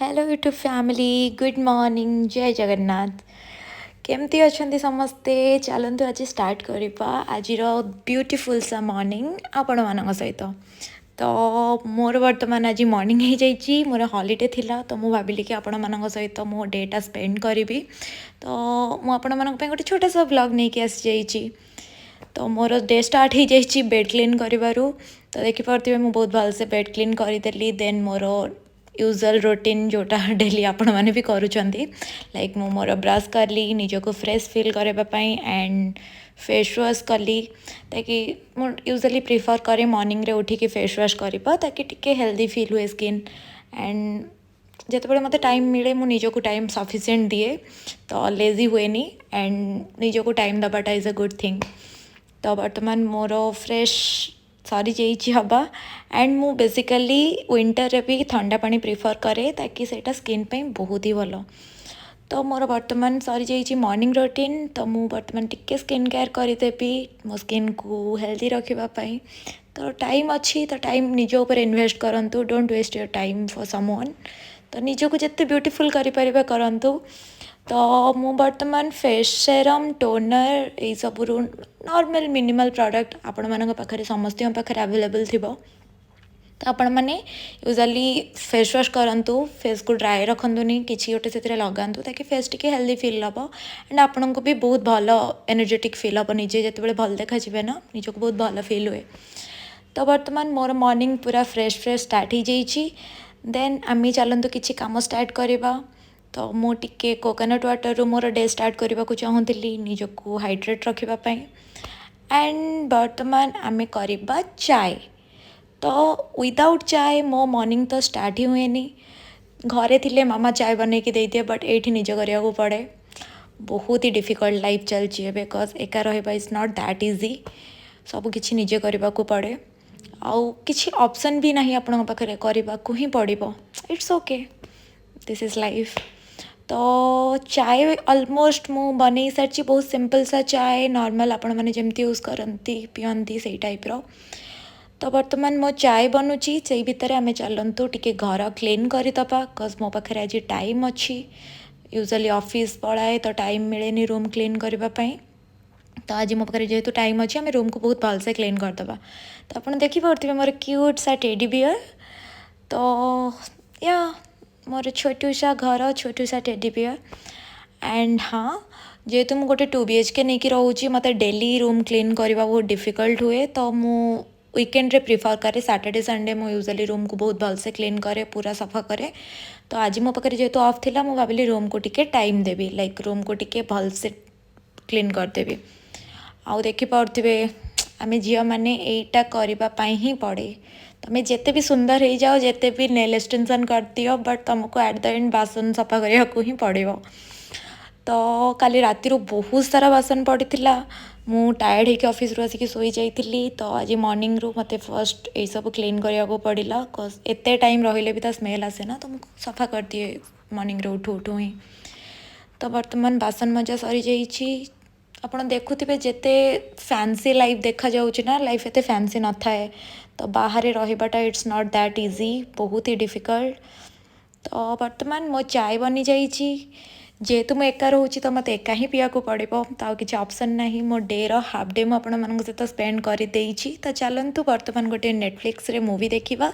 Hello YouTube family, good morning, ଜୟ ଜଗନ୍ନାଥ। କେମିତି ଅଛନ୍ତି ସମସ୍ତେ? ଚାଲନ୍ତୁ, ଆଜି ଷ୍ଟାର୍ଟ କରିବା ଆଜିର ବ୍ୟୁଟିଫୁଲ୍ ସା ମର୍ଣ୍ଣିଂ ଆପଣମାନଙ୍କ ସହିତ। ତ ମୋର ବର୍ତ୍ତମାନ ଆଜି ମର୍ଣ୍ଣିଂ ହେଇଯାଇଛି। ମୋର ହଲିଡ଼େ ଥିଲା, ତ ମୁଁ ଭାବିଲି କି ଆପଣମାନଙ୍କ ସହିତ ମୋ ଡେଟା ସ୍ପେଣ୍ଡ କରିବି। ତ ମୁଁ ଆପଣମାନଙ୍କ ପାଇଁ ଗୋଟେ ଛୋଟ ସା ବ୍ଲଗ୍ ନେଇକି ଆସିଯାଇଛି। ତ ମୋର ଡେ ଷ୍ଟାର୍ଟ ହେଇଯାଇଛି ବେଡ଼୍ କ୍ଲିନ୍ କରିବାରୁ। ତ ଦେଖିପାରୁଥିବେ, ମୁଁ ବହୁତ ଭଲସେ ବେଡ଼୍ କ୍ଲିନ୍ କରିଦେଲି। ଦେନ୍ ମୋର ୟୁଜୁଆଲ୍ ରୁଟିନ୍, ଯେଉଁଟା ଡେଲି ଆପଣମାନେ ବି କରୁଛନ୍ତି, ଲାଇକ୍ ମୁଁ ମୋର ବ୍ରସ୍ କଲି ନିଜକୁ ଫ୍ରେଶ୍ ଫିଲ୍ କରିବା ପାଇଁ ଆଣ୍ଡ ଫେସ୍ ୱାଶ୍ କଲି, ତାକି ମୁଁ ୟୁଜୁଆଲି ପ୍ରିଫର୍ କରେ ମର୍ଣ୍ଣିଂରେ ଉଠିକି ଫେସ୍ ୱାଶ୍ କରିବା, ତାକି ଟିକେ ହେଲ୍ଦି ଫିଲ୍ ହୁଏ ସ୍କିନ୍। ଆଣ୍ଡ ଯେତେବେଳେ ମୋତେ ଟାଇମ୍ ମିଳେ, ମୁଁ ନିଜକୁ ଟାଇମ୍ ସଫିସିଏଣ୍ଟ ଦିଏ, ତ ଲେଜି ହୁଏନି। ଆଣ୍ଡ ନିଜକୁ ଟାଇମ୍ ଦେବାଟା is a good thing. ତ ବର୍ତ୍ତମାନ ମୋର ଫ୍ରେଶ୍ ସରିଯାଇଛି ହେବା। ଆଣ୍ଡ ମୁଁ ବେସିକାଲି ୱିଣ୍ଟରରେ ବି ଥଣ୍ଡା ପାଣି ପ୍ରିଫର୍ କରେ, ତାକି ସେଇଟା ସ୍କିନ୍ ପାଇଁ ବହୁତ ହି ଭଲ। ତ ମୋର ବର୍ତ୍ତମାନ ସରିଯାଇଛି ମର୍ଣ୍ଣିଂ ରୁଟିନ୍। ତ ମୁଁ ବର୍ତ୍ତମାନ ଟିକେ ସ୍କିନ୍ କେୟାର୍ କରିଦେବି ମୋ ସ୍କିନ୍କୁ ହେଲ୍ଦି ରଖିବା ପାଇଁ। ତ ଟାଇମ୍ ଅଛି, ତ ଟାଇମ୍ ନିଜ ଉପରେ ଇନଭେଷ୍ଟ କରନ୍ତୁ। Don't waste your time for someone. ତ ନିଜକୁ ଯେତେ ବ୍ୟୁଟିଫୁଲ୍ କରିପାରିବେ, କରନ୍ତୁ। ତ ମୁଁ ବର୍ତ୍ତମାନ ଫେସ୍ ସେରମ୍, ଟୋନର୍, ଏଇସବୁରୁ ନର୍ମାଲ୍ ମିନିମାଲ୍ ପ୍ରଡ଼କ୍ଟ ଆପଣମାନଙ୍କ ପାଖରେ, ସମସ୍ତଙ୍କ ପାଖରେ ଆଭେଲେବଲ୍ ଥିବ। ତ ଆପଣମାନେ ୟୁଜୁଆଲି ଫେସ୍ ୱାଶ୍ କରନ୍ତୁ, ଫେସ୍କୁ ଡ୍ରାଏ ରଖନ୍ତୁନି, କିଛି ଗୋଟେ ସେଥିରେ ଲଗାନ୍ତୁ, ତାକି ଫେସ୍ ଟିକେ ହେଲ୍ଦି ଫିଲ୍ ହେବ ଆଣ୍ଡ ଆପଣଙ୍କୁ ବି ବହୁତ ଭଲ ଏନର୍ଜେଟିକ୍ ଫିଲ୍ ହେବ। ନିଜେ ଯେତେବେଳେ ଭଲ ଦେଖାଯିବେ ନା, ନିଜକୁ ବହୁତ ଭଲ ଫିଲ୍ ହୁଏ। ତ ବର୍ତ୍ତମାନ ମୋର ମର୍ଣ୍ଣିଂ ପୁରା ଫ୍ରେଶ୍ ଫ୍ରେଶ୍ ଷ୍ଟାର୍ଟ ହେଇଯାଇଛି। ଦେନ୍ ଆମେ ଚାଲନ୍ତୁ କିଛି କାମ ଷ୍ଟାର୍ଟ କରିବା। ତ ମୁଁ ଟିକେ କୋକୋନଟ୍ ୱାଟର୍ରୁ ମୋର ଡେ ଷ୍ଟାର୍ଟ କରିବାକୁ ଚାହୁଁଥିଲି ନିଜକୁ ହାଇଡ୍ରେଟ୍ ରଖିବା ପାଇଁ। ଆଣ୍ଡ ବର୍ତ୍ତମାନ ଆମେ କରିବା ଚାଏ। ତ ୱିଦାଉଟ୍ ଚାଏ ମୋ ମର୍ଣ୍ଣିଂ ତ ଷ୍ଟାର୍ଟ ହିଁ ହୁଏନି। ଘରେ ଥିଲେ ମାମା ଚାଏ ବନେଇକି ଦେଇଦିଏ, ବଟ୍ ଏଇଠି ନିଜ କରିବାକୁ ପଡ଼େ। ବହୁତ ହି ଡିଫିକଲ୍ଟ ଲାଇଫ୍ ଚାଲିଛି ଏବେ, କଜ୍ ଏକା ରହିବା is not that easy. ସବୁକିଛି ନିଜେ କରିବାକୁ ପଡ଼େ ଆଉ କିଛି ଅପସନ୍ ବି ନାହିଁ ଆପଣଙ୍କ ପାଖରେ, କରିବାକୁ ହିଁ ପଡ଼ିବ। It's okay, this is life. ତ ଚାଏ ଅଲମୋଷ୍ଟ ମୁଁ ବନେଇ ସାରିଛି। ବହୁତ ସିମ୍ପଲ୍ ସା ଚାଏ, ନର୍ମାଲ୍ ଆପଣମାନେ ଯେମିତି ୟୁଜ୍ କରନ୍ତି, ପିଅନ୍ତି, ସେଇ ଟାଇପ୍ର। ତ ବର୍ତ୍ତମାନ ମୋ ଚାଏ ବନୁଛି, ସେଇ ଭିତରେ ଆମେ ଚାଲନ୍ତୁ ଟିକେ ଘର କ୍ଲିନ୍ କରିଦେବା, କଜ୍ ମୋ ପାଖରେ ଆଜି ଟାଇମ୍ ଅଛି। ୟୁଜୁଆଲି ଅଫିସ୍ ପଳାଏ, ତ ଟାଇମ୍ ମିଳେନି ରୁମ୍ କ୍ଲିନ୍ କରିବା ପାଇଁ। ତ ଆଜି ମୋ ପାଖରେ ଯେହେତୁ ଟାଇମ୍ ଅଛି, ଆମେ ରୁମ୍କୁ ବହୁତ ଭଲସେ କ୍ଲିନ୍ କରିଦେବା। ତ ଆପଣ ଦେଖିପାରୁଥିବେ ମୋର କ୍ୟୁଟ୍ ସା ଟେଡ଼ି ବିୟର୍। ତ ୟା, ମୋର ଛୋଟୁ ସା ଘର, ଛୋଟୁ ସା ଟେଡ଼ି ବିୟର୍। ଆଣ୍ଡ ହଁ, ଯେହେତୁ ମୁଁ ଗୋଟେ 2 ବିଏଚ୍କେ ନେଇକି ରହୁଛି, ମୋତେ ଡେଲି ରୁମ୍ କ୍ଲିନ୍ କରିବା ବହୁତ ଡିଫିକଲ୍ଟ ହୁଏ। ତ ମୁଁ ୱିକେଣ୍ଡରେ ପ୍ରିଫର୍ କରେ। ସାଟର୍ଡ଼େ, ସଣ୍ଡେ ମୁଁ ୟୁଜୁଆଲି ରୁମ୍କୁ ବହୁତ ଭଲସେ କ୍ଲିନ୍ କରେ, ପୁରା ସଫା କରେ। ତ ଆଜି ମୋ ପାଖରେ ଯେହେତୁ ଅଫ୍ ଥିଲା, ମୁଁ ଭାବିଲି ରୁମ୍କୁ ଟିକେ ଟାଇମ୍ ଦେବି, ଲାଇକ୍ ରୁମ୍କୁ ଟିକେ ଭଲସେ କ୍ଲିନ୍ କରିଦେବି। ଆଉ ଦେଖିପାରୁଥିବେ, ଆମେ ଝିଅମାନେ ଏଇଟା କରିବା ପାଇଁ ହିଁ ପଡ଼େ। ତମେ ଯେତେ ବି ସୁନ୍ଦର ହେଇଯାଅ, ଯେତେ ବି ନେଲ୍ ଏକ୍ସଟେନସନ୍ କରିଦିଅ, ବଟ୍ ତୁମକୁ ଆଟ୍ the end ବାସନ ସଫା କରିବାକୁ ହିଁ ପଡ଼ିବ। ତ କାଲି ରାତିରୁ ବହୁତ ସାରା ବାସନ ପଡ଼ିଥିଲା। ମୁଁ ଟାୟାର୍ଡ଼ ହେଇକି ଅଫିସରୁ ଆସିକି ଶୋଇଯାଇଥିଲି। ତ ଆଜି ମର୍ଣ୍ଣିଂରୁ ମୋତେ ଫାର୍ଷ୍ଟ ଏଇସବୁ କ୍ଲିନ୍ କରିବାକୁ ପଡ଼ିଲା, କଜ୍ ଏତେ ଟାଇମ୍ ରହିଲେ ବି ତା ସ୍ମେଲ୍ ଆସେ ନା, ତ ମୁଁ ସଫା କରିଦିଏ ମର୍ଣ୍ଣିଂରେ ଉଠୁ ଉଠୁ ହିଁ। ତ ବର୍ତ୍ତମାନ ବାସନ ମଜା ସରିଯାଇଛି। ଆପଣ ଦେଖୁଥିବେ, ଯେତେ ଫ୍ୟାନ୍ସି ଲାଇଫ୍ ଦେଖାଯାଉଛି ନା, ଲାଇଫ୍ ଏତେ ଫ୍ୟାନ୍ସି ନଥାଏ। ତ ବାହାରେ ରହିବାଟା it's not that easy, ବହୁତ ହି ଡିଫିକଲ୍ଟ। ତ ବର୍ତ୍ତମାନ ମୋ ଚାଏ ବନିଯାଇଛି। ଯେହେତୁ ମୁଁ ଏକା ରହୁଛି, ତ ମୋତେ ଏକା ହିଁ ପିଇବାକୁ ପଡ଼ିବ, ତ ଆଉ କିଛି ଅପସନ୍ ନାହିଁ। ମୋ ଡେର ହାଫ୍ ଡେ ମୁଁ ଆପଣମାନଙ୍କ ସହିତ ସ୍ପେଣ୍ଡ କରିଦେଇଛି। ତ ଚାଲନ୍ତୁ, ବର୍ତ୍ତମାନ ଗୋଟେ ନେଟଫ୍ଲିକ୍ସରେ ମୁଭି ଦେଖିବା।